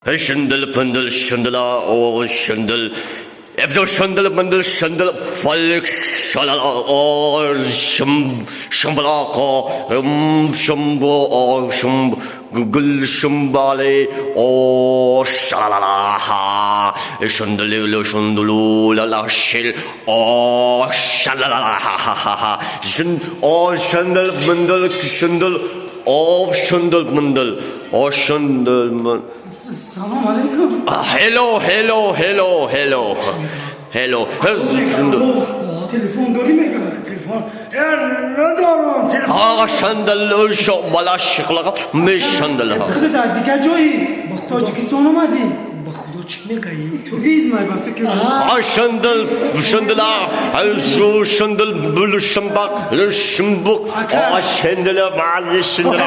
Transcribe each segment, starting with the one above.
Şındıl pındıl şındıla o şındıl. Evzo şındıl mındıl şındıl falik şalala o şım şımbala ko şımbo o şım gül şımbale o şalala ha şındılı şındılu la la şil o şalala ha ha ha ha şın o şındıl mındıl şındıl o şındıl mındıl o şındıl mındıl. Салом алейкум. Hello, hello, hello, hello. Hello. Şındıl. Телефон дорӣ мега? Телефон надорам, телефон. آقا شندل شو بالا شقلقه می شندل ها. Худо дар дигар ҷои Тоҷикистон омадӣ? Ба худо, чӣ мегӯӣ? Туризм ай ба фикр. آ شندل شندل شو شندل بل شنبق شنبق آ شندل مع شندل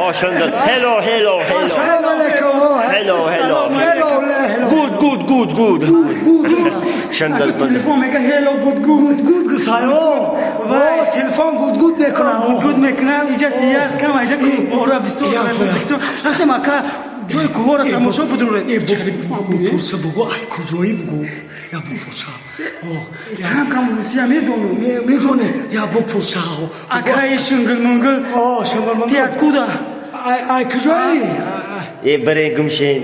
آ شندل hello, hello, hello. Ассалому алайкум. Hello, hello. Hello, hello. Good, good, good, good. Good. شندل. Телефон мега hello, good, good. Good, good гусаё. О, телефон good, good мекуна. Good, good мекунам. Иҷа сияс кам, иҷа ора бисёр. Тоҷикистон рафтем, ака, ҷои кӯҳора тамошо будурем. Бупурса, бугӯ, ай куҷоӣ, бугӯ, я бупурса. Кам кам русия медонам. Медоне, я бупурса. Акаи шунгул мунгул. О, шунгул мунгул. Ты откуда? Ай куҷоӣ? Э, баре гумшен.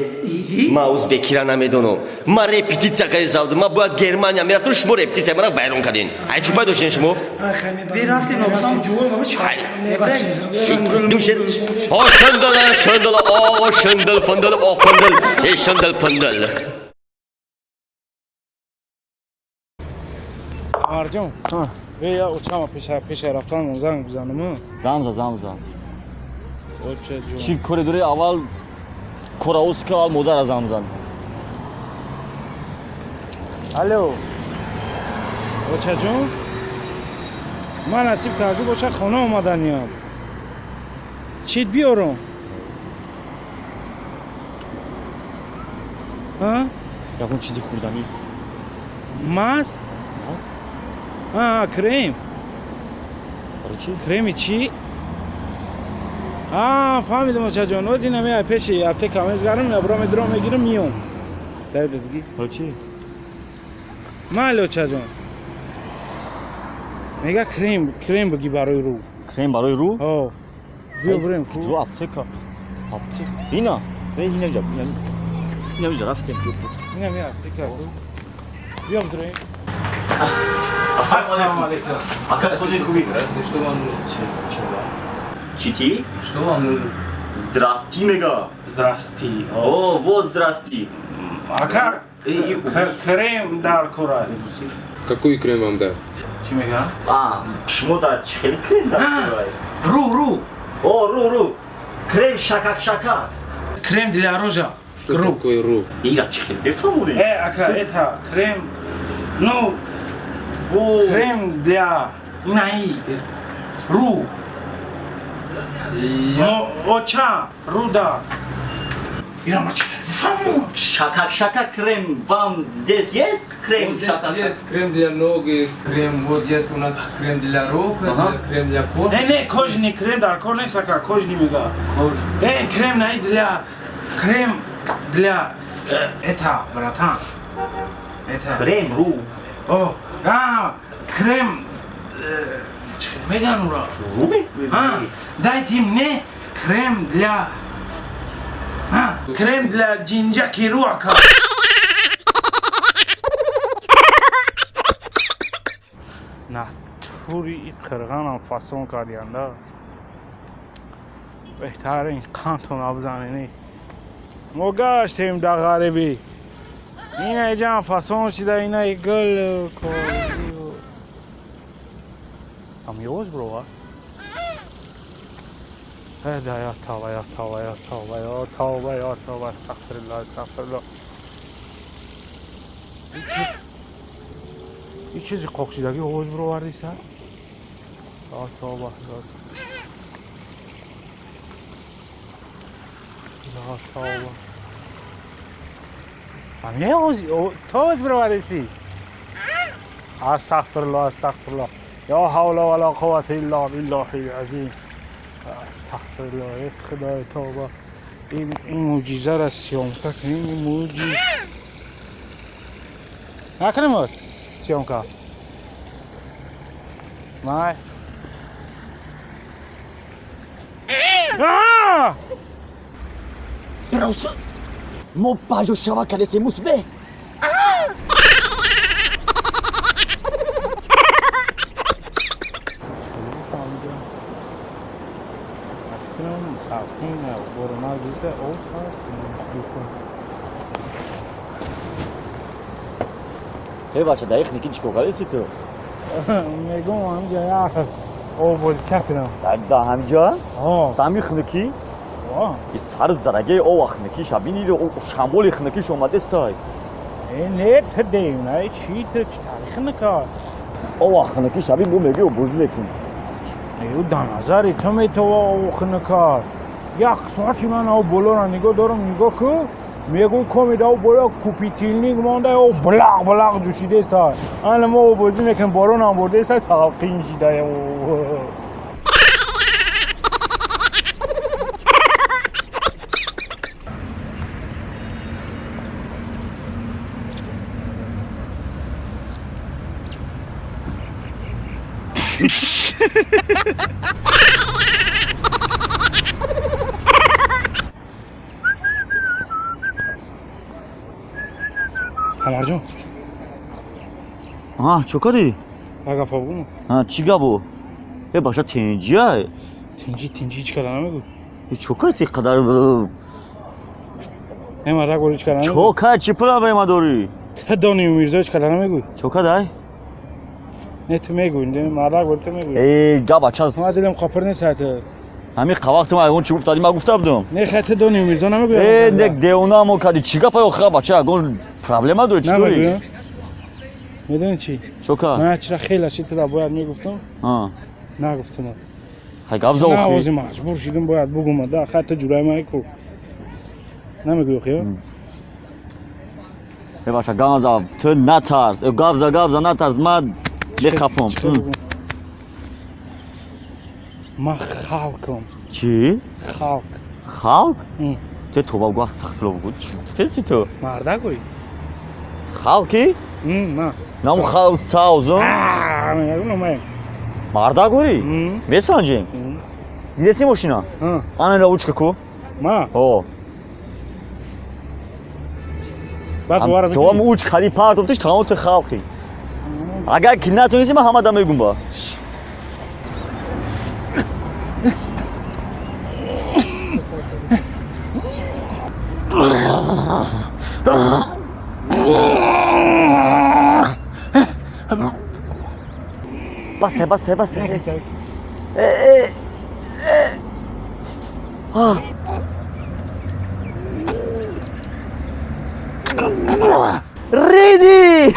Ма узбекира намедонам. Ма репетитсия кардем завдум. Ма бояд Германия мерафтам, шумо репетитсия мара вайрон кардин. Ай чӣ пайдо шудин шумо? Бирафтем, обшам ҷувор. Гумшен. О шандала, шандала, о шандал фандал, о фандал, э шандал фандал. Марҷон, я очама пеша рафтан занг бизанам. Занг зан, занг зан. Оча ҷон. Чӣ коре дорӣ? Аввал кораоска, аввал модара занг зан. Алло. Очаҷон? Ман насиб карду боша, хона омаданиям. Чит биёрам? А? Ягон чизи хӯрданӣ. Маз? А, крем. Барои чӣ? Креми чӣ? А, фаҳмидам, очаҷон. Оз ина меай пеши аптека мезгарам, ябро медурам, мегирам, миём. Дай бигӣ. Барои чӣ? Майли, очаҷон. Мега крем, крем бигӣ барои рӯ. Крем барои рӯ? Ҳо. Биё бирем ку. Куҷо аптека? Аптека. Ина. Ина ҷа. Ина ҷа рафтем. Ина ми аптека ку. Биё бирем. Ассалому алейкум. Ака, соди хуби? Что вам нужно? Чӣ ти? Что вам нужно? Здрасти мега. Здрасти. О, во здрасти. Ака, крем дар кора. Какой крем вам дать? Чӣ мега? А, шумо дар чӣ хели крем дар кора? Ру, ру. О, ру, ру. Крем шакак шакак. Крем для рожа. Что Ру. такое ру? Ира чӣ хели бефаҳмонӣ? Э, ака, это крем. Ну, Во. крем для наи. Ру. Но оча, руда. Ира ма чӣ? Фаҳмон. Шакак шакак крем вам здесь есть крем Вот здесь шакак? есть крем для ног, и крем, вот есть у нас крем для рук, крем для кожи. Не, не, кожный крем дар кор нест, ака, кожный мега. Кож. Э, крем наи для крем для это, братан. Это. Крем ру. О, а, крем чӣ меган ура? Ру ме? А, дайте мне крем для а, крем для джинджаки ру, ака. На тури и қирғанам фасон кардианда. Беҳтарин қантон абзанини. Мо гаштем дар ғарибӣ. Ина иҷам фасон шида, ина гул корию. Ам ёз бро, а? Да, я тавба, я тавба, я тавба, я тавба, я тавба, астағфируллоҳ, астағфируллоҳ. И чизи қоқшидагӣ овоз бировардиса? Я тавба, я тавба. Ам не овоз, то овоз бировардиси? Астағфируллоҳ, астағфируллоҳ. Ё ҳавла ва ла қуввата илла биллоҳил азим. Астағфируллоҳ, эй Худои, тавба. Ин мӯъҷизаро съёмка кунем, ин мӯъҷи накунем съёмка. Май. Бирауса мо баҷо шава кадесем мусбе. Э бача, даиқ ники чӣ кор кардеси ту? Мегум ҳамҷа як обози кафирам. Да ҳамҷа? Дами хунукӣ? И сар зарагаи ова хунукӣ шабини шамоли хунукиш омадестай. Не, ту девна, чӣ ту чӣ тари хунука? Ова хунукӣ шабин бо мегӯи обозӣ мекунӣ. Ю да назари ту метова ова хунука. Як соати ман ав болоро нигоҳ дорам, нигоҳ ку. Мегӯм комида ав боло купитилник монда, ав блақ блақ ҷӯшидеста. Ана мо обозӣ мекунем, боронам бурдеста, салқин шида. Тамарҷон. Чо кардӣ? Ба гапа бугум. Чӣ гапо? Э бача тинҷия? Тинҷи, тинҷи ҳеҷ кара намегӯ. Чо кардӣ қадар? Не, мардак бори ҳеҷ кара намегӯ. Чо кард? Чӣ проблема дорӣ? Ту дони Мирзо ҳеҷ кара намегӯ. Чо кардай? Не, ту мегӯй, мардак бори ту мегӯй. Э гап бача. Ма дилам қопир нест ҳайта. Ҳамин қавақти ман ягон чӣ гуфтадӣ, ман гуфта будам. Не, хай ту дони Мирзо намегӯй. Э, не, девона мо кардӣ. Чӣ гапа охира бача, ягон проблема дорӣ, чӣ дорӣ? Медонӣ чӣ? Чо кард? Ман чира хеле ши тура бояд мегуфтам. Нагуфтам. Хай гап за охи. На, ози маҷбур шидам бояд бугум. Да, хай ту ҷураи ман ку. Намегӯй охи? Э бача, гап за, ту натарс. Э гап за, гап за, натарс, ман мехапам. Ман халқам. Чӣ? Халқ. Халқ? Ту тоба гу, астағфируллоҳ гу. Чӣ гуфтеси ту? Мардак гӯй. Халқи? На. Нам халқ савзум? Мардак гӯрӣ? Месанҷем? Дидеси мошина? Ана ра учка ку? Ма? О. То ам уч кади партофтиш, тамом ту халқи. Агар ки натонисти, ман ҳамада мегум ба. Басе, басе, басе. Э, э, э. Ready!